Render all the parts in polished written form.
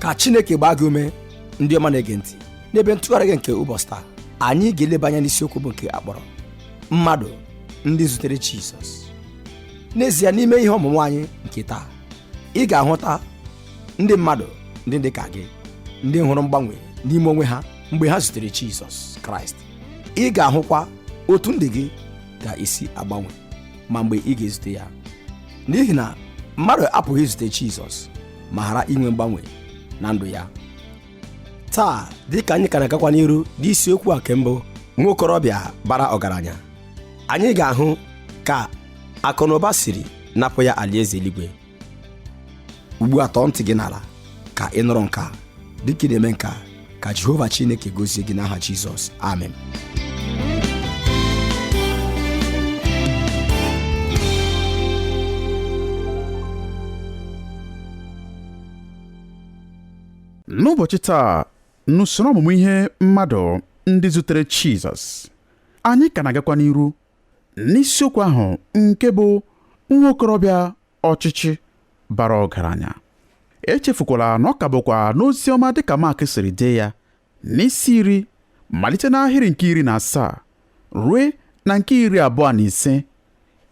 Ka Chineke gbaa gị ume, ndị ọma na-ege ntị. N'ebe ntụgharị gị nke ụbọchị taa, anyị ga-eleba anya n'isiokwu bụ nke akpọrọ mmadụ ndị zutere Jizọs. N'ezie, n'ime ihe ọmụmụ anyị nke taa, ị ga-ahụta ndị mmadụ ndị dị ka gị, ndị hụrụ mgbanwe n'ime onwe ha mgbe ha zutere Jizọs Kraịst. Ị ga-ahụkwa otu ndị gị ga-esi agbanwe ma mgbe ị ga-ezute ya, n'ihi na mmadụ apụghị izute Jizọs ma ghara inwe mgbanwe na ndụ ya. Taa, dịka anyị ka na-agakwa n'iru n'isiokwu a nke mbụ, nwa okorobịa bara ọgaranya, anyị ga-ahụ ka akụ na ụba siri napụ ya alaeze eluigwe. Ugbu a, tọọ ntị gị n'ala ka ị nụrụ nke a. Dịka ị na-eme nke a, ka Jehova Chineke gozie gị n'aha Jizọs, amen. N'ụbọchị taa, n'usoro ọmụmụ ihe mmadụ ndị zutere Jizọs, anyị ka na-agakwa n'iru n'isiokwu ahụ nke bụ nwa okorobịa ọchịchị bara ọgaranya. Echefukwala na ọ ka bụkwa n'ozi ọma dịka Mak siri dee ya n'isi 10, malite n'ahịrị nke 17 rue na nke 25,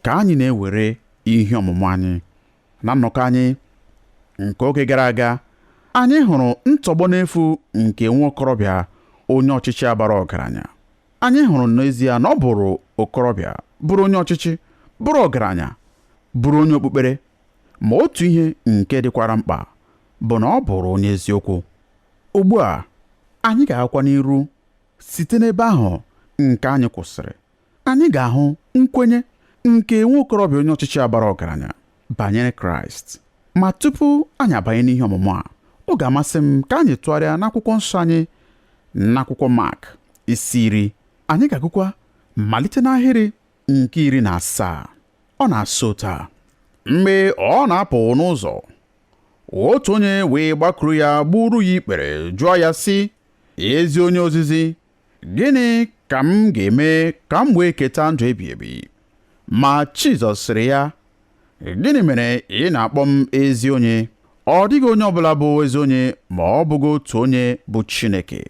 ka anyị na-ewere ihe ọmụmụ anyị. Na nnọkọ anyị nke oge gara aga, anyị hụrụ ntọgbọ n'efu nke nwa okorobịa onye ọchịchị a bara ọgaranya. Anyị hụrụ n'ezie na ọ bụrụ okorobịa, bụrụ onye ọchịchị, bụrụ ọgaranya, bụrụ onye okpukpere, ma otu ihe nke dịkwara mkpa bụ na ọ bụrụ onye eziokwu. Ugbu a, anyị ga-agakwa n'iru site n'ebe ahụ nke anyị kwụsịrị. Anyị ga-ahụ nkwenye nke nwa okorobịa onye ọchịchị a bara ọgaranya banyere Kraịst. Ma tupu anyị abanye n'ihe ọmụmụ a, ọ ga-amasị m ka anyị tụgharịa n'akwụkwọ nsọ anyị n'akwụkwọ Mak isi 10. Anyị ga-agụkwa malite n'ahịrị nke 17. Ọ na-asị otu a: mgbe ọ na-apụ n'ụzọ, otu onye wee gbakụrụ ya, gburu ya ikpere, jụọ ya sị, ezi onye ozizi, gịnị ka m ga-eme ka m wee keta ndụ ebi ebi? Ma Jizọs sịrị ya, gịnị mere ị na-akpọ m ezi onye? Ọ dịghị onye ọbụla bụ ezi onye ma ọ bụghị otu onye bụ Chineke.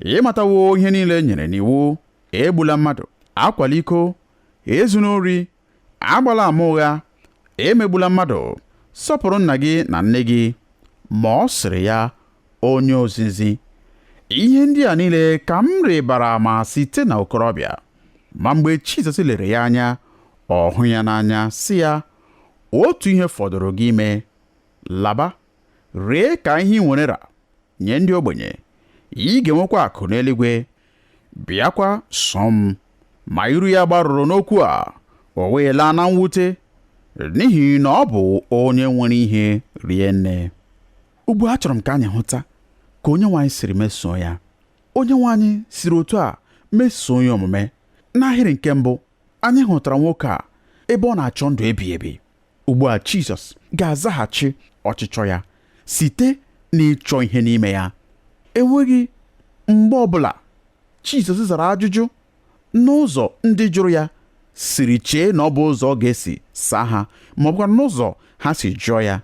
Ị matawo ihe niile e nyere n'iwu: egbula mmadụ, akwala iko, ezuna ori, agbala ama ụgha, emegbula mmadụ, sọpụrụ nna gị na nne gị. Ma ọ sịrị ya, onye ozizi, ihe ndị a niile ka m rịbara ama site na okorobịa. Ma mgbe Jizọs lere ya anya, ọ hụ ya n'anya, sị ya, otu ihe fọdụrụ gị ime, laba, ree ka ihe ị nwere ra nye ndị ogbenye, ị ga-enwekwa akụ n'eluigwe, bịakwa so m. Ma iru ya gbarụrụ n'okwu a, o wee laa na mwute, n'ihi na ọ bụ onye nwere ihe rie nne. Ugbu a achọrọ m ka anyị hụta ka Onyenwe anyị siri mesoo ya. Onyenwe anyị siri otu a mesoo ya omume. N'ahịrị nke mbụ, anyị hụtara nwoke a ebe ọ na-achọ ndụ ebighị ebi. Ugbu a Jizọs ga-azaghachi ọchịchọ ya site n'ịchọ ihe n'ime ya. Enweghị mgbe ọbụla Jizọs zara ajụjụ n'ụzọ ndị jụrụ ya siri chee na ọ bụ ụzọ ọ ga-esi saa ha, ma ọ bụkwa n'ụzọ ha si jụọ ya.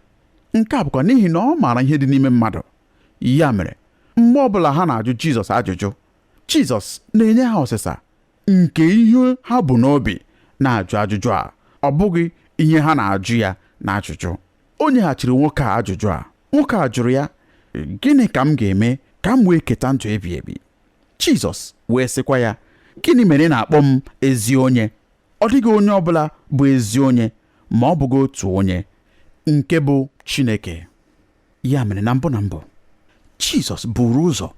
Nke a bụkwa n'ihi na ọ maara ihe dị n'ime mmadụ. Ya mere, mgbe ọbụla ha na-ajụ Jizọs ajụjụ, Jizọs na-enye ha ọsịsa nke ihe ha bu n'obi na-ajụ ajụjụ a, ọ bụghị ihe ha na-ajụ ya na ajụjụ. O nyeghachiri nwoke a ajụjụ a. Nwoke a jụrụ ya, gịnị ka m ga-eme ka m wee keta ndụ ebi ebi? Jizọs wee sịkwa ya, gịnị mere ị na-akpọ m ezi onye? Ọ dịghị onye ọbụla bụ ezi onye ma ọ bụghị otu onye, nke bụ Chineke. Ya mere na mbụ na mbụ, Jizọs buru ụzọ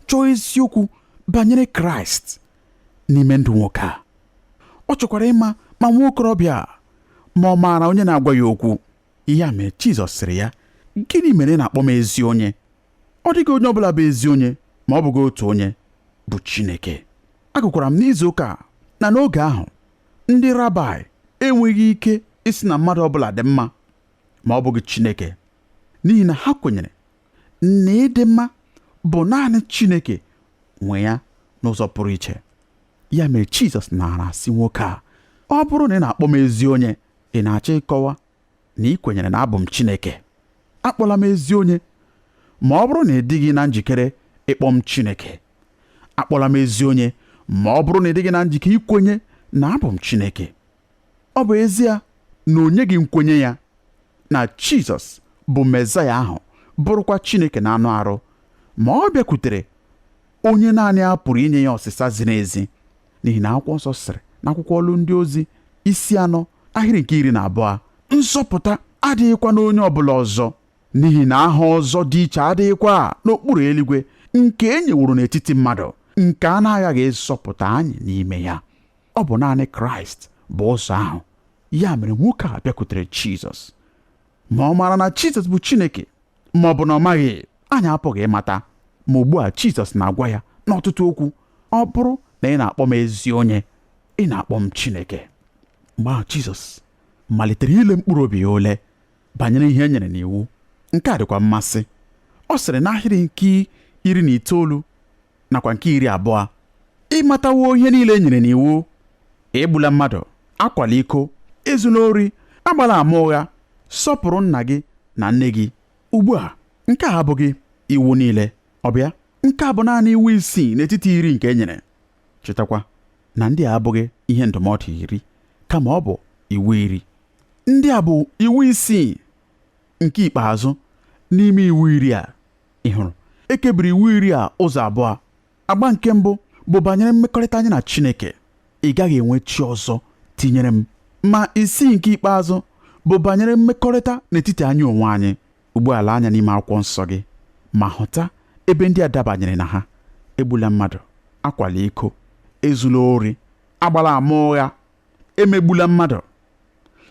chọọ eziokwu banyere Kraịst n'ime ndụ nwoke a. Ọ chọkwara ịma ma nwa okorobịa a ma ọ maara onye na-agwa ya okwu. Ya mere Jizọs sịrị ya, gịnị mere ị na-akpọ m ezi onye? Ọ dịghị onye ọbụla bụ ezi onye ma ọ bụghị otu onye, bụ Chineke. Agụkwara m n'izu ụka a na n'oge ahụ ndị rabai enweghị ike ịsị na mmadụ ọbụla dị mma ma ọ bụghị Chineke, n'ihi na ha kwenyere na ịdị mma bụ naanị Chineke nwe ya n'ụzọ pụrụ iche. Ya mere Jizọs nara asị nwoke a, ọ bụrụ na ị na-akpọ m ezi onye, ị na-achọ ịkọwa na ị kwenyere na abụ m Chineke. Akpọla m ezi onye, ma ọ bụrụ na ị dịghị na njikere ịkpọ m Chineke. Akpọla m ezi onye ma ọ bụrụ na ị dịghị na njike ikwenye na abụ m Chineke. Ọ bụ ezie na o nyeghị nkwenye ya na Jizọs bụ Mezaya ahụ bụrụkwa Chineke na anụ arụ, ma ọ bịakwutere onye naanị a pụrụ inye ya ọsịsa ziri ezi, n'ihi na akwụkwọ nsọ sịrị n'akwụkwọ ọlụ ndị ozi isi 4 ahịrị nke 12, nzọpụta adịghịkwa n'onye ọbụla ọzọ, n'ihi na aha ọzọ dị iche adịghịkwa n'okpuru eluigwe nke e nyeworo n'etiti mmadụ nke a na-aghaghị ịzọpụta anyị n'ime ya. Ọ bụ naanị Kraịst bụ ụzọ ahụ. Ya mere nwoke a bịakwutere Jizọs, ma ọ maara na Jizọs bụ Chineke ma ọ bụ na ọ maghị, anyị apụghị ịmata. Ma ugbu a Jizọs na-agwa ya n'ọtụtụ okwu, ọ bụrụ na ị na-akpọ m ezi onye, ị na-akpọ m Chineke. Mgbe ahụ Jizọs malitere ile mkpụrụ obi ya ule banyere ihe e nyere n'iwu. Nke a dịkwa mmasị. Ọ sịrị n'ahịrị nke 19 nakwa nke 20, ịmatawo ihe niile e nyere n'iwu, egbula mmadụ, akwala iko, ezula ori, agbala ama ụgha, sọpụrụ nna gị na nne gị. Ugbu a nke a abụghị iwu niile, ọ bịa nke a bụ naanị iwu 6 n'etiti 10 nke e nyere. Chetakwa na ndị a abụghị ihe ndụmọdụ 10, kama ọ bụ iwu 10. Ndị a bụ iwu 6 nke ikpeazụ n'ime iwu 10 a. Ị hụrụ, e kebiri iwu 10 a ụzọ abụọ. Agba nke mbụ bụ banyere mmekọrịta anyị na Chineke. Ị gaghị enwe chi ọzọ tinyere m. Ma 6 nke ikpeazụ bụ banyere mmekọrịta n'etiti anyị onwe anyị. Ugbu a lee anya n'ime akwụkwọ nsọ gị ma hụta ebe ndị a dabanyere na ha. Egbula mmadụ, akwala iko, ezula ori, agbala ama ụgha, emegbula mmadụ,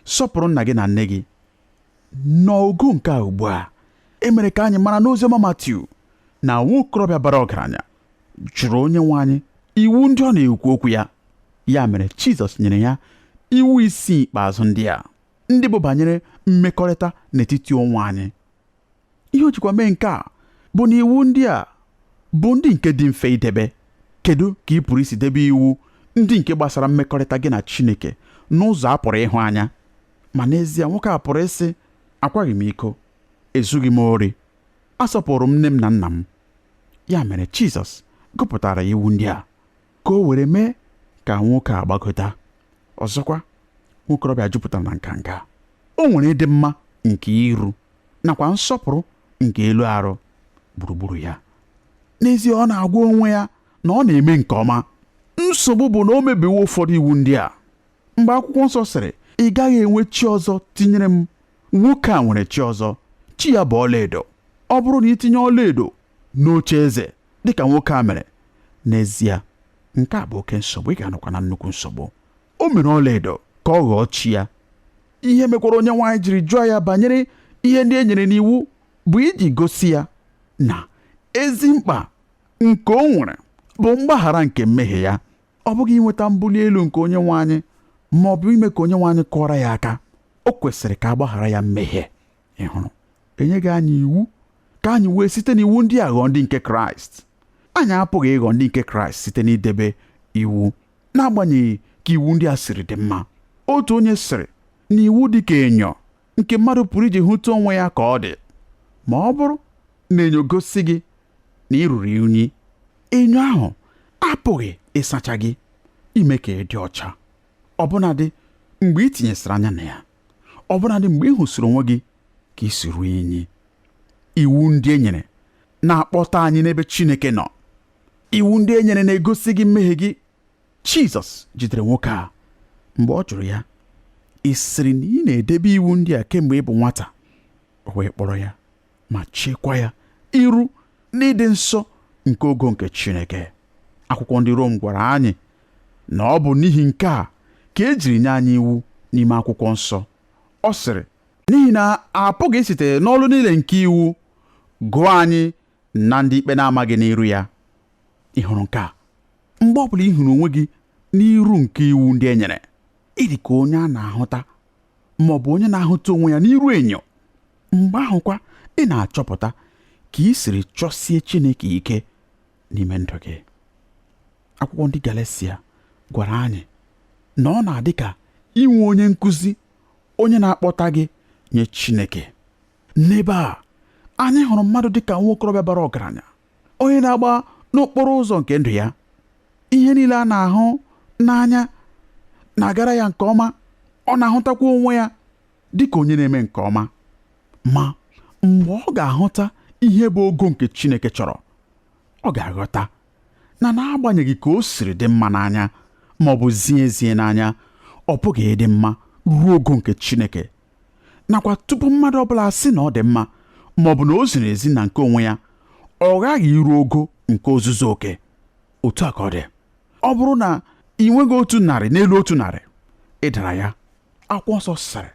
sọpụrụ nna gị na nne gị. N'ogo nke a ugbu a, e mere ka anyị mara n'oziọma Matiu na nwa okorobịa bara ọgaranya jụrụ onye nwe anyị iwu ndị ọ na-ekwu okwu ya. Ya mere Jizọs nyere ya iwu 6 ikpeazụ ndị a, ndị bụ banyere mmekọrịta n'etiti onwe anyị. Ihe o jikwa mee nke a bụ na iwu ndị a bụ ndị nke dị mfe idebe. Kedu ka ị pụrụ isi debe iwu ndị nke gbasara mmekọrịta gị na Chineke n'ụzọ a pụrụ ịhụ anya? Ma n'ezie nwoke a pụrụ ịsị, akwaghị m iko, ezughị m ori, asọpụrụ m nne m na nna m. Ya mere Jizọs gụpụtara iwu ndị a ka o were mee ka nwoke a gbagota. Ọzọkwa, nwokorobịa jupụtara na nganga. O nwere ịdị mma nke iru nakwa nsọpụrụ nke elu arụ gburugburu ya. N'ezie ọ na-agwa onwe ya na ọ na-eme nke ọma. Nsogbu bụ na o mebiwo ụfọdụ iwu ndị a. Mgbe akwụkwọ nsọ sịrị, ị gaghị enwe chi ọzọ tinyere m, nwoke a nwere chi ọzọ, chi ya bụ ọlaedo. Ọ bụrụ na itinye ọlaedo n'oche eze dịka nwoke a mere, n'ezie nke a bụ oke nsogbu, ị ga-anọkwa na nnukwu nsogbu. O mere ọlaedo ka ọ ghọọ chi ya. Ihe mekwara onye nwaanyị jiri jụọ ya banyere ihe ndị e nyere n'iwu bụ iji gosi ya na ezi mkpa nke o nwere bụ mgbaghara nke mmehie ya. Ọ bụghị inweta mbuli elu nke onye nwe anyị ma ọ bụ ime ka onye nwe anyị kụọrọ ya aka. O kwesịrị ka a gbaghara ya mmehie. Ị hụrụ, enyeghị anyị iwu ka anyị wee site n'iwu ndị a ghọọ ndị nke Kraịst. Anyị apụghị ịghọ ndị nke Kraịst site n'idebe iwu, n'agbanyeghị ka iwu ndị a siri dị mma. Otu onye sịrị na iwu dị ka enyo nke mmadụ pụrụ iji hụta onwe ya ka ọ dị. Ma ọ bụrụ na enyo gosi gị na ị ruru unyi, enyo ahụ apụghị ịsacha gị, ime ka ị dị ọcha, ọbụnadị mgbe ị tinyesịrị anya na ya, ọbụnadị mgbe ị hụsịrị onwe gị ka ị si ruo unyi. Iwu ndị e nyere na-akpọta anyị n'ebe Chineke nọ. Iwu ndị e nyere na-egosi gị mmehie gị. Jizọs jidere nwoke a mgbe ọ jụrụ ya, ị sịrị na ị na-edebe iwu ndị a kemgbe ị bụ nwata? O wee kpọrọ ya ma chekwa ya iru n'ịdị nsọ nke ogo nke Chineke. Akwụkwọ ndị Rom gwara anyị na ọ bụ n'ihi nke a ka e jiri nye anyị iwu n'ime akwụkwọ nsọ. Ọ sịrị, n'ihi na a pụghị isite n'ọlụ niile nke iwu gụọ anyị na ndị ikpe na-amaghị n'iru ya. Ị hụrụ nke a? Mgbe ọbụla ị hụrụ onwe gị n'iru nke iwu ndị e nyere, ị dị ka onye a na-ahụta ma ọ bụ onye na-ahụta onwe ya n'iru enyo. Mgbe ahụkwa ị na-achọpụta ka ị siri chọsie Chineke ike n'ime ndụ gị. Akwụkwọ ndị Galesia gwara anyị na ọ na-adị ka inwe onye nkụzi, onye na-akpọta gị nye Chineke. N'ebe a, Anyị hụrụ mmadụ dịka nwa okorobịa bara ọgaranya, onye na-agba n'okporo ụzọ nke ndụ ya. Ihe niile a na-ahụ n'anya na-agara ya nke ọma. Ọ na-ahụtakwa onwe ya dịka onye na-eme nke ọma. Ma mgbe ọ ga-ahụta ihe bụ ogo nke Chineke chọrọ, ọ ga-aghọta na n'agbanyeghị ka o siri dị mma n'anya ma ọ bụ zie ezie n'anya, ọ pụghị ịdị mma ruo ogo nke Chineke. Nakwa tupu mmadụ ọbụla sị na ọ dị mma ma ọ bụ na o ziri ezi na nke onwe ya, ọ ghaghị iru ogo nke ozuzu oke. Otu a ka ọ dị. Ọ bụrụ na ị nweghị 100 n'elu 100, ị dara ya. Akwụkwọ nsọ sịrị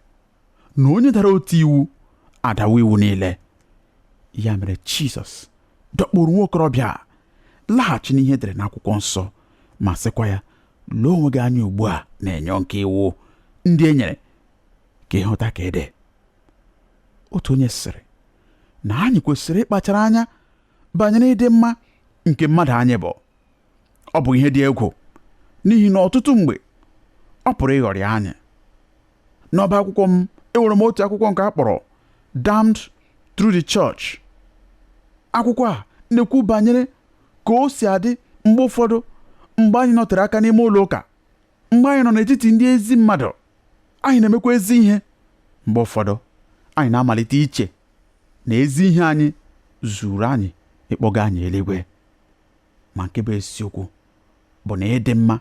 na onye dara otu iwu adawo iwu niile. Ya mere Jizọs dọkpụrụ nwa okorobịa a laghachi n'ihe edere n'akwụkwọ nsọ ma sịkwa ya, lee onwe gị anya ugbu a na-enyo nke iwu ndị e nyere ka ị hụta ka ị dị. Otu onye sịrị na anyị kwesịrị ịkpachara anya banyere ịdị mma nke mmadụ anyị bụ. Ọ bụ ihe dị egwu n'ihi na ọtụtụ mgbe ọ pụrụ ịghọrị anyị. N'ọba akwụkwọ m, enwere m otu akwụkwọ nke a kpọrọ Damned Through the Church. Akwụkwọ a na-ekwu banyere ka o si adị mgbe ụfọdụ mgbe anyị nọtere aka n'ime ụlọ ụka, mgbe anyị nọ n'etiti ndị ezi mmadụ, anyị na-emekwa ezi ihe. Mgbe ụfọdụ anyị na-amalite iche na ezi ihe anyị zuru anyị ịkpọga anyị eluigwe. Ma nke bụ eziokwu bụ na ịdị mma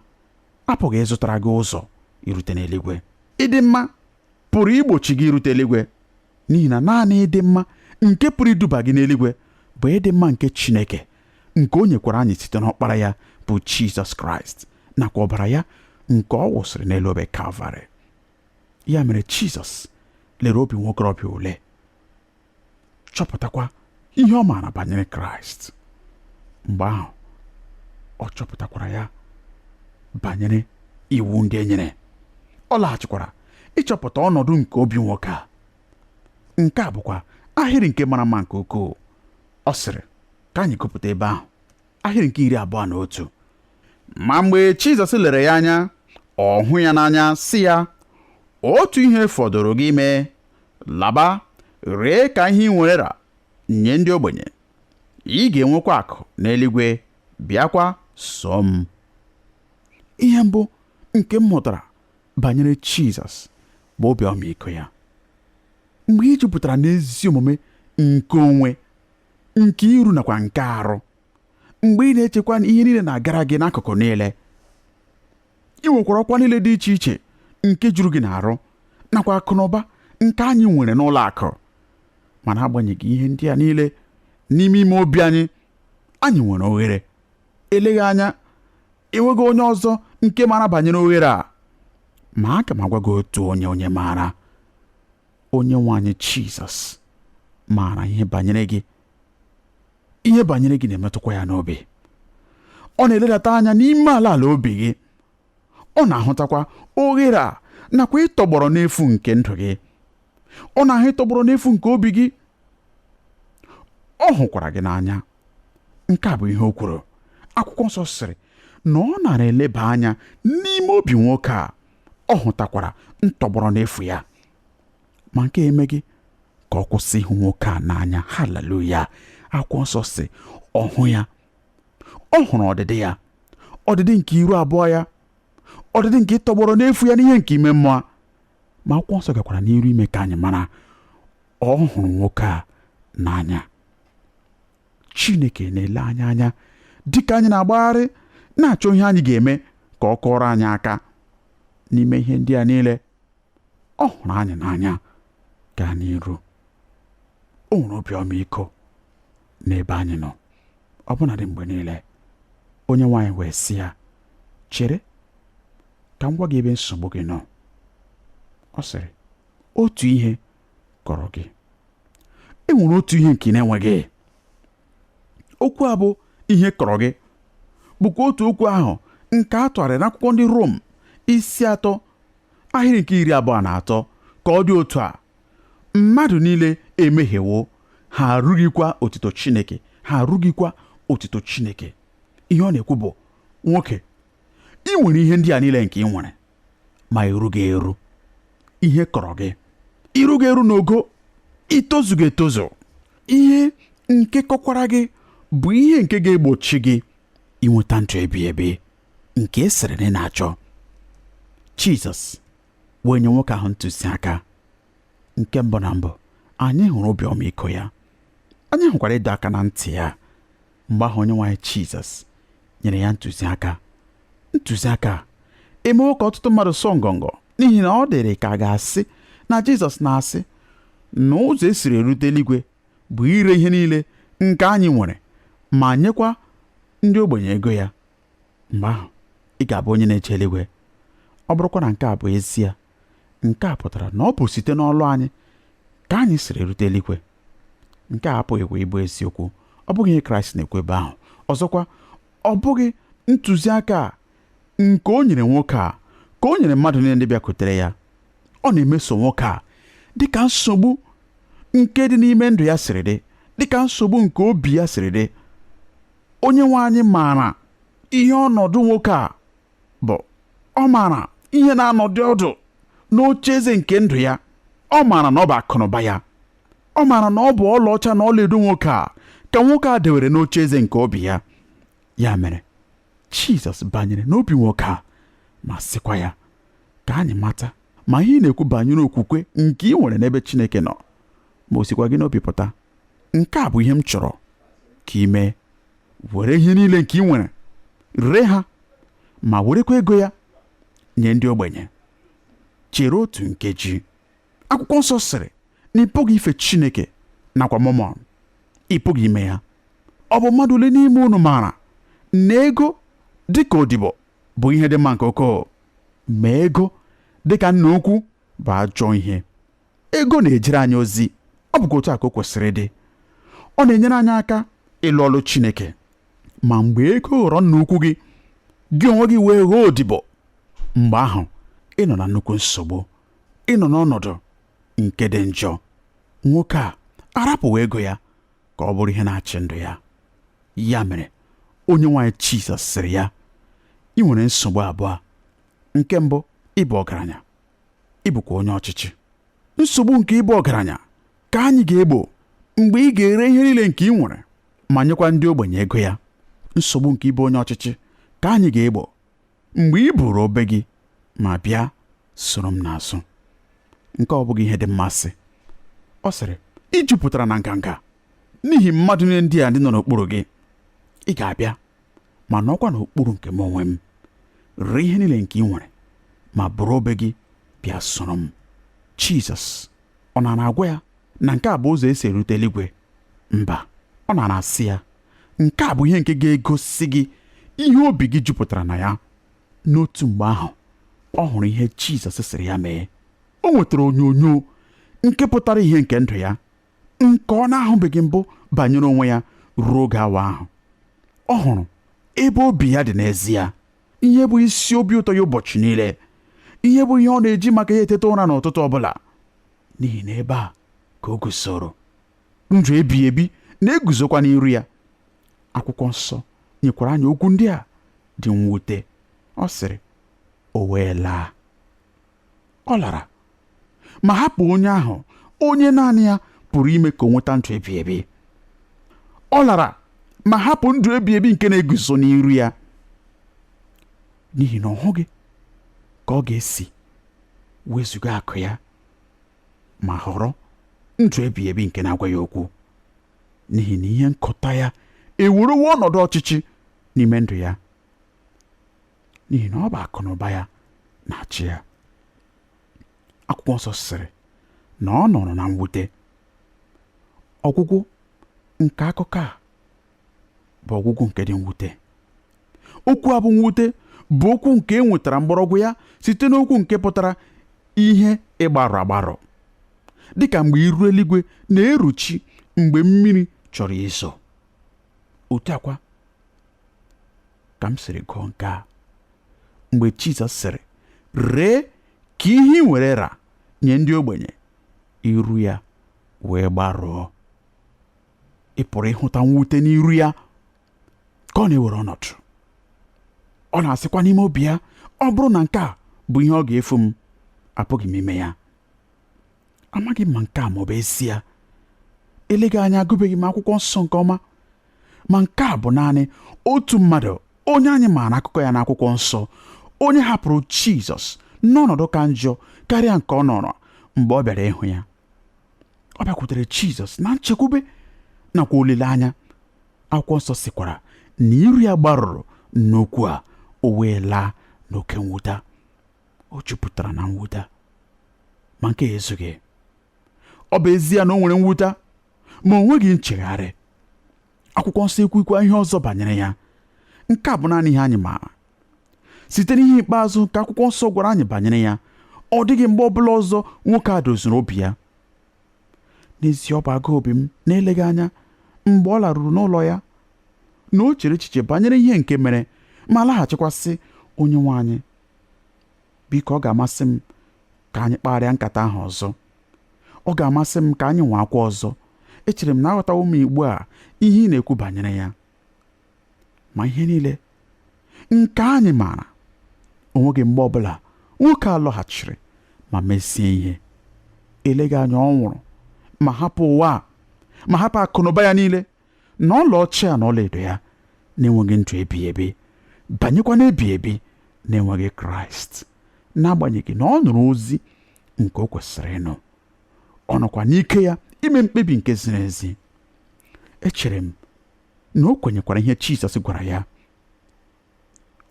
apụghị ịzụtara gị ụzọ irute n'eluigwe. Ịdị mma pụrụ igbochi gị irute eluigwe, n'ihi na naanị ịdị mma nke pụrụ iduba gị n'eluigwe bụ ịdị mma nke Chineke, nke o nyekwara anyị site n'ọkpara ya bụ Jizọs Kraịst nakwa ọbara ya nke ọ wụsịrị n'elu obe Kalvarị. Ya mere Jizọs lere obi nwokorobịa ule, chọpụtakwa ihe ọ maara banyere Kraịst. Mgbe ahụ ọ chọpụtakwara ya banyere iwu ndị e nyere. Ọ laghachikwara ịchọpụta ọnọdụ nke obi nwoke a. Nke a bụkwa ahịrị nke mara mma nke ukwuu. Ọ sịrị ka anyị gụpụta ebe ahụ, ahịrị nke 21. Ma mgbe Jizọs lere ya anya, ọ hụ ya n'anya, sị ya, otu ihe fọdụrụ gị ime, laba ree ka ihe ị nwere ra nye ndị ogbenye, ị ga-enwekwa akụ n'eluigwe, bịakwa so m. Ihe mbụ nke m mụtara banyere Jizọs bụ obi ọmịiko ya. Mgbe ị jupụtara n'ezi omume nke onwe, nke iru nakwa nke arụ, mgbe ị na-echekwa na ihe niile na-agara gị n'akụkụ niile, ị nwekwara ọkwa niile dị iche iche nke juru gị n'arụ nakwa akụ na ụba nke anyị nwere n'ụlọ akụ, mana agbanyeghị ihe ndị a niile, n'ime ime obi anyị, anyị nwere oghere. Eleghị anya enweghị onye ọzọ nke maara banyere oghere a, ma aga m agwa gị otu onye maara. Onye nwe anyị Jizọs maara ihe banyere gị. Ihe banyere gị na-emetụkwa ya n'obi. Ọ na-eledata anya n'ime ala ala obi gị. Ọ na-ahụtakwa oghere a nakwa ịtọgbọrọ n'efu nke ndụ gị. Ọ na-ahụ ịtọgbọrọ n'efu nke obi gị. Ọ hụkwara gị n'anya. Nke a bụ ihe o kwuru. Akwụkwọ nsọ sịrị na ọ nara eleba anya n'ime obi nwoke a. Ọ hụtakwara ntọgbọrọ n'efu ya. Ma nke emeghị ka ọ kwụsị ịhụ nwoke a n'anya. Haleluya! Akwụkwọ nsọ sị ọ hụ ya. Ọ hụrụ ọdịdị ya, ọdịdị nke iru abụọ ya, ọdịdị nke ịtọgbọrọ n'efu ya n'ihe nke ime mmụọ. Ma akwụkwọ nsọ gakwara n'iru ime ka anyị mara ọ hụrụ nwoke a n'anya. Chineke na-ele anyị anya dịka anyị na-agbagharị na-achọ ihe anyị ga-eme ka ọ kọrọ anyị aka n'ime ihe ndị a niile. Ọ hụrụ anyị n'anya gaa n'iru. O nwere obi ọmịiko n'ebe anyị nọ ọbụnadị mgbe niile. Onye nwaanyị wee sị ya, chere ka m gwa gị ebe nsogbu gị nọ. Ọ sịrị, otu ihe kọrọ gị. E nwere otu ihe nke ị na-enweghị. Okwu a bụ ihe kọrọ gị bụkwa otu okwu ahụ nke a tụgharịrị n'akwụkwọ ndị Rom isi 3 ahịrị nke 23 ka ọ dị otu a: mmadụ niile emehiewo, ha arụghịkwa otito Chineke, ha arụghịkwa otito Chineke. Ihe ọ na-ekwu bụ, nwoke, ị nwere ihe ndị a niile nke ị nwere, ma erughị eru. Ihe kọrọ gị, irughị eru n'ogo, itozughị etozu, Ihe nke kọkwara gị bụ ihe nke ga-egbochi gị inweta ndụ ebighị ebi nke ị sịrị na ị na-achọ. Jizọs wee nye nwoke ahụ ntụziaka. Nke mbụ na mbụ, anyị hụrụ obi ọmịiko ya, anyị hụkwara ịdọ aka na ntị ya. Mgbe ahụ Onyenwe anyị Jizọs nyere ya ntụziaka. Ntụziaka a emewo ka ọtụtụ mmadụ sụọ ngọngọ, n'ihi na ọ dịrị ka a ga-asị na Jizọs na-asị na ụzọ esiri erute eluigwe bụ ire ihe niile nke anyị nwere ma nyekwa ndị ogbenye ego ya. Mgbe ahụ ị ga-abụ onye na-eje eluigwe. Ọ bụrụkwa na nke a bụ ezie, nke a pụtara na ọ bụ site n'ọlụ anyị ka anyị siri erute eluigwe. Nke a apụghịkwa ịbụ eziokwu. Ọ bụghị ihe Kraịst na-ekwu ebe ahụ. Ọzọkwa, ọ bụghị ntụziaka a nke o nyere nwoke a ka o nyere mmadụ niile ndị bịakwutere ya. Ọ na-emeso nwoke a dịka nsogbu nke dị n'ime ndụ ya siri dị, dịka nsogbu nke obi ya siri dị. Onye nwe anyị maara ihe ọnọdụ nwoke a bụ. Ọ maara ihe na-anọdụ ọdụ n'oche eze nke ndụ ya. Ọ maara na ọ bụ akụnụba ya. Ọ maara na ọ bụ ọlaọcha na ọlaedo nwoke a ka nwoke a dewere n'oche eze nke obi ya. Ya mere, Jizọs banyere n'obi nwoke a ma sịkwa ya, ka anyị mata ma ihe ị na-ekwu banyere okwukwe nke ị nwere n'ebe Chineke nọ, ma o sikwa gị n'obi pụta. Nke a bụ ihe m chọrọ ka ị mee. Were ihe niile nke ị nwere ree ha ma werekwa ego ya nye ndị ogbenye. Chere otu nkeji. Akwụkwọ nsọ sịrị na ị pụghị ife Chineke nakwa Mammon. Ị pụghị ime ya. Ọ bụ mmadụ ole n'ime unu maara na ego dịka odibo bụ ihe dị mma nke ukwuu, ma ego dịka nna ukwu bụ ajọ ihe. Ego na-ejere anyị ozi, ọ bụkwa otu a ka o kwesịrị ịdị. Ọ na-enyere anyị aka ịlụ ọlụ Chineke. Ma mgbe ego ghọrọ nna ukwu gị, gị onwe gị wee ghọọ odibo, mgbe ahụ ị nọ na nnukwu nsogbu, ị nọ n'ọnọdụ nke dị njọ. Nwoke a arapụghị ego ya ka ọ bụrụ ihe na-achị ndụ ya. Ya mere onye nwe anyị Jizọs sịrị ya, ị nwere nsogbu abụọ. Nke mbụ, ịbụ ọgaranya, ị bụkwa onye ọchịchị. Nsogbu nke ịbụ ọgaranya ka anyị ga-egbo mgbe ị ga-ere ihe niile nke ị nwere ma nyekwa ndị ogbenye ego ya. Nsogbu nke ịbụ onye ọchịchị ka anyị ga-egbo mgbe ị buru obe gị ma bịa soro m n'azụ. Nke ọ bụghị ihe dị mmasị. Ọ sịrị, ị jupụtara na nganga n'ihi mmadụ niile ndị a ndị nọ n'okpuru gị. Ị ga-abịa ma nọkwa n'okpuru nke m onwe m. Ree ihe niile nke ị nwere ma buru obe gị bịa soro m. Jizọs ọ nara agwa ya na nke a bụ ụzọ esi erute eluigwe? Mba, ọ nara asị ya nke a bụ ihe nke ga-egosi gị ihe obi gị jupụtara na ya. N'otu mgbe ahụ ọ hụrụ ihe Jizọs sịrị ya mee. O nwetara onyonyo nke pụtara ihe nke ndụ ya, nke ọ na-ahụbeghị mbụ banyere onwe ya ruo oge awa ahụ. Ọ hụrụ ebe obi ya dị n'ezie, ihe bụ isi obi ụtọ ya ụbọchị niile, ihe bụ ihe ọ na-eji maka ya eteta ụra n'ụtụtụ ọbụla, n'ihi na ebe a ka o guzoro. Ndụ ebighị ebi na-eguzokwa n'iru ya. Akwụkwọ nsọ nyekwara anyị okwu ndị a dị mwute. Ọ sịrị, o wee laa. Ọ lara ma hapụ onye ahụ onye naanị ya pụrụ ime ka o nweta ndụ ebighị ebi. Ọ lara ma hapụ ndụ ebighị ebi nke na-eguzo n'iru ya, n'ihi na ọ hụghị ka ọ ga-esi wezuga akụ ya ma họrọ ndụ ebighị ebi nke na-agwa ya okwu, n'ihi na ihe nkụta ya ewerewo ọnọdụ ọchịchị n'ime ndụ ya, n'ihi na ọ bụ akụ na ụba ya na-achị ya. Akwụkwọ nsọ sịrị na ọ nọrọ na mwute. Ọgwụgwụ nke akụkọ a bụ ọgwụgwụ nke dị mwute. Okwu a bụ mwute bụ okwu nke e nwetara mgbọrọgwụ ya site n'okwu nke pụtara ihe ịgbarụ agbarụ, dịka mgbe iru eluigwe na-eruchi mgbe mmiri chọrọ izo. Otu akwa ka m siri gụọ nke a mgbe Jizọs sịrị, ree ka ihe ị nwere ra nye ndị ogbenye, iru ya wee gbarụọ. Ị pụrụ ịhụta mwute n'iru ya ka ọ na-ewere ọnọdụ. Ọ na-asịkwa n'ime obi ya, ọ bụrụ na nke a bụ ihe ọ ga-efu m, apụghị m ime ya. Amaghị m ma nke a ma ọ bụ ezie. Eleghị anya agụbeghị m akwụkwọ nsọ nke ọma, ma nke a bụ naanị otu mmadụ onye anyị maara akụkọ ya n'akwụkwọ nsọ, onye hapụrụ Jizọs n'ọnọdụ ka njọ karịa nke ọ nọrọ mgbe ọ bịara ịhụ ya. Ọ bịakwutere Jizọs na nchekwube nakwa olileanya. Akwụkwọ nsọ sịkwara na iru ya gbarụrụ n'okwu a, o wee laa n'oke mwụta. O jupụtara na mwụta, ma nke a ezughị. Ọ bụ ezie na o nwere mwụta, ma o nweghị nchegharị. Akwụkwọ nsọ ekwukwa ihe ọzọ banyere ya. Nke a bụ naanị ihe anyị maara site n'ihe ikpeazụ nke akwụkwọ nsọ gwara anyị banyere ya. Ọ dịghị mgbe ọbụla ọzọ nwoke a doziri obi ya. N'ezie, ọ bụ agụụ obi m na-eleghị anya mgbe ọ laruru n'ụlọ ya na o chere echiche banyere ihe nke mere, ma laghachikwasị, Onye nwe anyị, biko ọ ga-amasị m ka anyị kparịa nkata ahụ ọzọ. Ọ ga-amasị m ka anyị nwee akwa ọzọ. Echere m na aghọtawo m ugbu a ihe ị na-ekwu banyere ya. Ma ihe niile nke anyị maara, o nweghị mgbe ọbụla nwoke a lọghachiri ma mezie ihe. Eleghị anya ọ nwụrụ ma hapụ ụwa a, ma hapụ akụnụba ya niile na ọlaọcha ya na ọlaedo ya, na-enweghị ndụ ebighị ebi, banyekwa n'ebighị ebi na-enweghị Kraịst, n'agbanyeghị na ọ nụrụ ozi nke o kwesịrị ịnụ. Ọ nọkwa n'ike ya ime mkpebi nke ziri ezi. Echere m na o kwenyekwara ihe Jizọs gwara ya.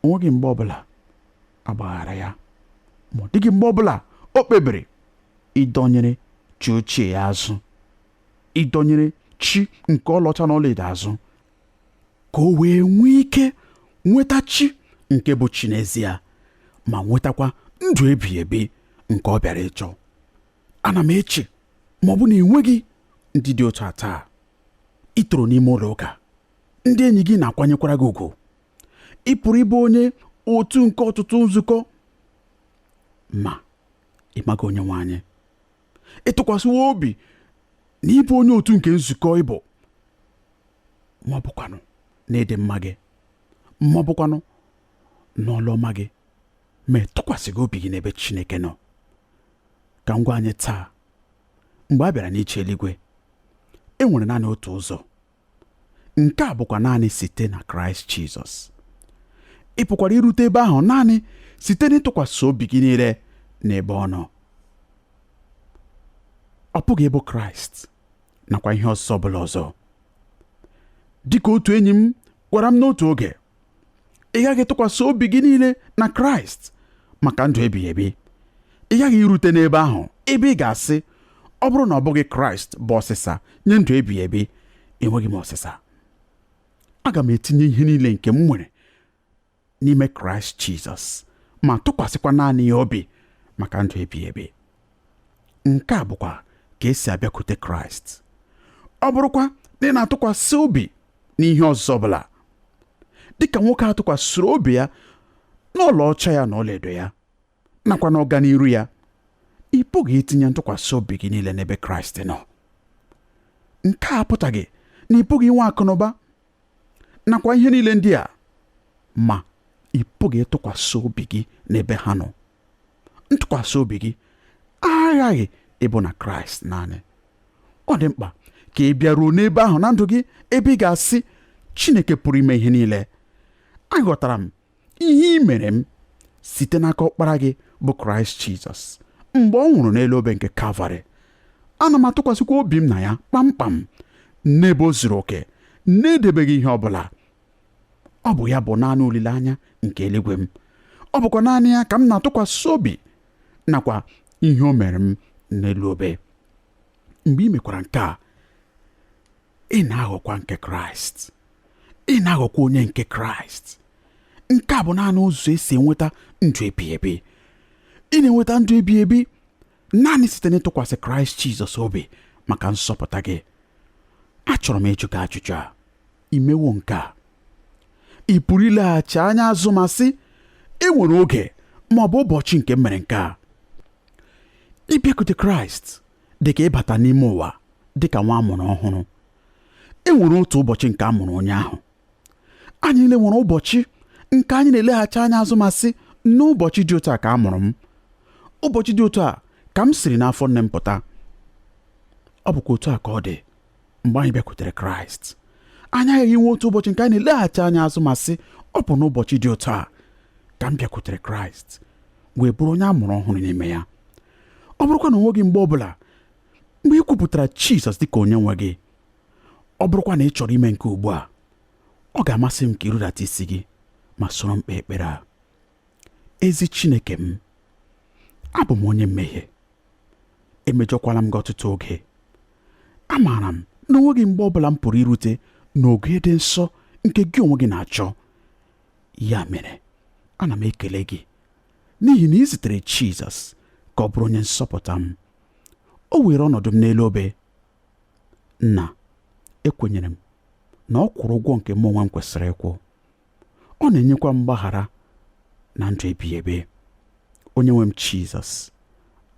O nweghị mgbe ọbụla agbaghara ya, ma ọ dịghị mgbe ọbụla o kpebiri ịdọnyere chi ochie ya azụ, ịdọnyere chi nke ọlaọcha na ọlaedo azụ, ka o wee nwee ike nweta chi nke bụ chi n'ezie, ma nwetakwa ndụ ebighị ebi nke ọ bịara ịchọ. Ana m eche ma ọ bụ na enweghị ndị dị otu a taa. Ị toro n'ime ụlọ ụka, ndị enyi gị na-akwanyekwara gị ugwu. Ị pụrụ ịbụ onye otu nke ọtụtụ nzukọ, ma ị maghị onye nwe anyị. Ị tụkwasịwo obi na ịbụ onye otu nke nzukọ ịbụ, ma ọ bụkwanụ na ịdị mma gị, ma ọ bụkwanụ n'ọlụ ọma gị, ma ị tụkwasịghị obi gị n'ebe Chineke nọ. Ka m gwa anyị taa, mgbe a bịara n'iche eluigwe, e nwere naanị otu ụzọ. Nke a bụkwa naanị site na Kraịst Jizọs. Ị pụkwara irute ebe ahụ naanị site n'ịtụkwasị obi gị niile n'ebe ọ nọ. Ọ pụghị ịbụ Kraịst nakwa ihe ọzọ ọbụla ọzọ. Dịka otu enyi m gwara m n'otu oge, ị gaghị tụkwasị obi gị niile na Kraịst maka ndụ ebighị ebi. Ị gaghị irute n'ebe ahụ ebe ị ga-asị, ọ bụrụ na ọ bụghị Kraịst bụ ọsịsa nye ndụ ebighị ebi, enweghị m ọsịsa. Aga m etinye ihe niile nke m nwere n'ime Kraịst Jizọs ma tụkwasịkwa naanị ya obi maka ndụ ebighị ebi. Nke a bụkwa ka esi abịakwute Kraịst. Ọ bụrụkwa na ị na-atụkwasị obi n'ihe ọzọ ọbụla, dịka nwoke a tụkwasịrị obi ya n'ọlaọcha ya na ọlaedo ya nakwa n'ọganiru ya, ị pụghị itinye ntụkwasị obi gị niile n'ebe Kraịst nọ. Nke a apụtaghị na ị pụghị inwe akụnụba nakwa ihe niile ndị a, ma ị pụghị ịtụkwasị obi gị n'ebe ha nọ. Ntụkwasị obi gị aghaghị ịbụ na Kraịst naanị. Ọ dị mkpa ka ị bịaruo n'ebe ahụ na ndụ gị ebe ị ga-asị, Chineke pụrụ ime ihe niile, aghọtara m ihe ị mere m site n'aka ọkpara gị bụ Kraịst Jizọs mgbe ọ nwụrụ n'elu obe nke Kalvarị. Ana m atụkwasịkwa obi m na ya kpamkpam n'ebe o zuru oke, na-edebeghị ihe ọbụla. Ọ bụ ya bụ naanị olileanya nke eluigwe m. Ọ bụkwa naanị ya ka m na-atụkwasị obi nakwa ihe o mere m n'elu obe. Mgbe ị mekwara nke a, ị na-aghọkwa nke Kraịst. Ị na-aghọkwa onye nke Kraịst. Nke a bụ naanị ụzọ esi enweta ndụ ebighị ebi. Ị na-enweta ndụ ebighị ebi naanị site n'ịtụkwasị Kraịst Jizọs obi maka nzọpụta gị. Achọrọ m ịjụ gị ajụjụ a. I mewo nke a? Ị pụrụ ileghachi anya azụ ma sị, e nwere oge ma ọ bụ ụbọchị nke m mere nke a? Ịbịakwute Kraịst dị ka ịbata n'ime ụwa dị ka nwa amụrụ ọhụrụ. E nwere otu ụbọchị nke a mụrụ onye ahụ. Anyị niile nwere ụbọchị nke anyị na-eleghachi anya azụ ma sị, n'ụbọchị dị otu a ka a mụrụ m. Ụbọchị dị otu a ka m siri n'afọ nne m pụta. Ọ bụkwa otu a ka ọ dị Mgbe anyị bịakwutere Kraịst, anyị aghaghị inwe otu ụbọchị nke anyị na-eleghachi anya azụ ma sị, ọ bụ n'ụbọchị dị otu a ka m bịakwutere Kraịst wee bụrụ onye a mụrụ ọhụrụ n'ime ya. Ọ bụrụkwa na onwe gị mgbe ọbụla mgbe ị kwupụtara Jizọs dịka onye nwe gị, ọ bụrụkwa na ị chọrọ ime nke ugbu a, ọ ga-amasị m ka ị rudata isi gị ma soro m kpee ekpere a. Ezi Chineke m, abụ m onye mmehie, emejọkwala m gị ọtụtụ oge. Amaara m na onweghị mgbe ọbụla m pụrụ irute n'oge dị nsọ nke gị onwe gị na-achọ. Ya mere, ana m ekele gị n'ihi na ị zitere Jizọs ka ọ bụrụ onye nzọpụta m. O were ọnọdụ m n'elu obe. Nna, ekwenyere m na ọ kwụrụ ụgwọ nke mụ onwe m kwesịrị ịkwụ. Ọ na-enyekwa mgbaghara na ndụ ebighị ebi. Onye nwe m Jizọs,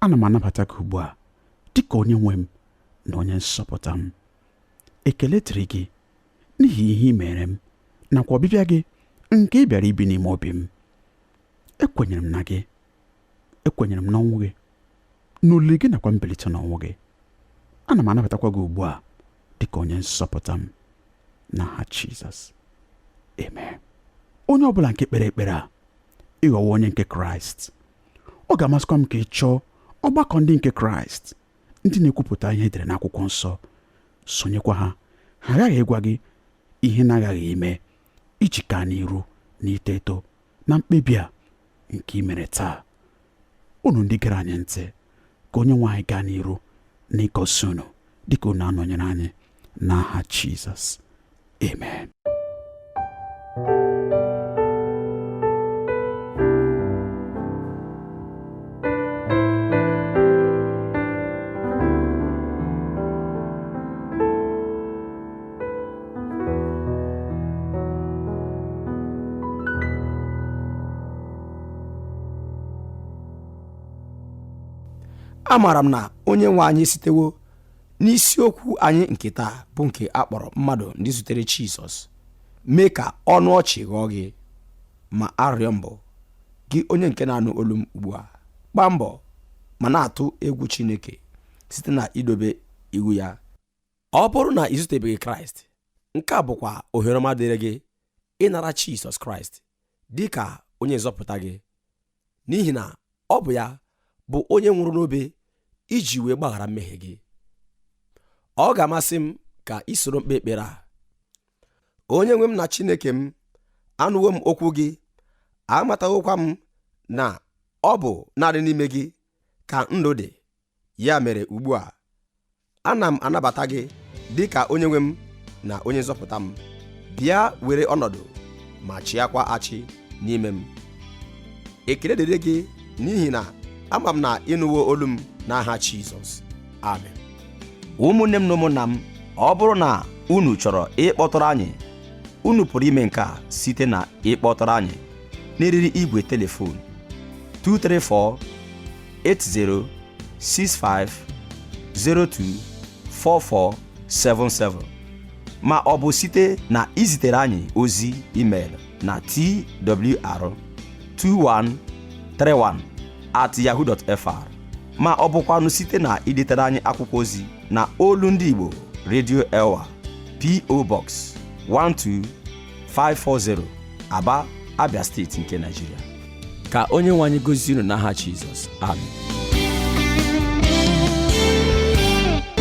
ana m anabata gị ugbu a dịka onye nwe m na onye nzọpụta m. Ekele dịrị gị n'ihi ihe ị mere m nakwa ọbịbịa gị nke ị bịara ibi n'ime obi m. Ekwenyere m na gị, ekwenyere m n'ọnwụ gị, n'olili gị nakwa mbilite n'ọnwụ gị. Ana m anabatakwa gị ugbu a dịka onye nzọpụta m n'aha Jizọs, amen. Onye ọbụla nke kpere ekpere a, ịghọwo onye nke Kraịst. Ọ ga-amasịkwa m ka ị chọọ ọgbakọ ndị nke Kraịst, ndị na-ekwupụta ihe edere n'akwụkwọ nsọ, sonyekwa ha. Ha aghaghị ịgwa gị ihe na-aghaghị ime iji gaa n'iru na ito eto na mkpebi a nke ị mere taa. Unu ndị gere anyị ntị, ka onye nwe anyị gaa n'iru na ịgọzi unu dịka unu anọnyere anyị n'aha Jizọs, amen. Amaara m na onye nwe anyị sitewo n'isiokwu anyị nke taa bụ nke a kpọrọ mmadụ ndị zutere Jizọs mee ka ọnụ ọchị ghọọ gị. Ma arịrịọ mbụ gị, onye nke na-anụ olu m ugbu a, gbaa mbọ ma na-atụ egwu Chineke site na idobe iwu ya. Ọ bụrụ na ị zutebeghị Kraịst, nke a bụkwa ohere ọma dịrị gị ịnara Jizọs Kraịst dị ka onye nzọpụta gị, n'ihi na ọ bụ ya bụ onye nwụrụ n'obe iji wee gbaghara mmehie gị. Ọ ga-amasị m ka ị soro mkpe ekpere a. Onye nwe m na Chineke m, anụwo m okwu gị, amatawokwa m na ọ bụ naanị n'ime gị ka ndụ dị. Ya mere ugbu a, ana m anabata gị dị ka onye nwe m na onye nzọpụta m. Bịa were ọnọdụ ma chịakwa achị n'ime m. Ekele dịrị gị n'ihi na ama m na ịnụwo olu m n'aha Jizọs, amen. Ụmụnne m na ụmụnna m, ọ bụrụ na unu chọrọ ịkpọtụrụ anyị, unu pụrụ ime nke a site na ịkpọtụrụ anyị n'eriri igwe telefon 234 80 65 02 4477, ma ọ bụ site na izitere anyị ozi email na twr2131@yahoo.fr, ma ọ bụkwanụ site na idetere anyị akwụkwọ ozi na Olu Ndị Igbo, Radio Elwa, P.O. Box 12540, Aba, Abia Steeti nke Nigeria. Ka onye nwe anyị gozie unu n'aha Jizọs, amen.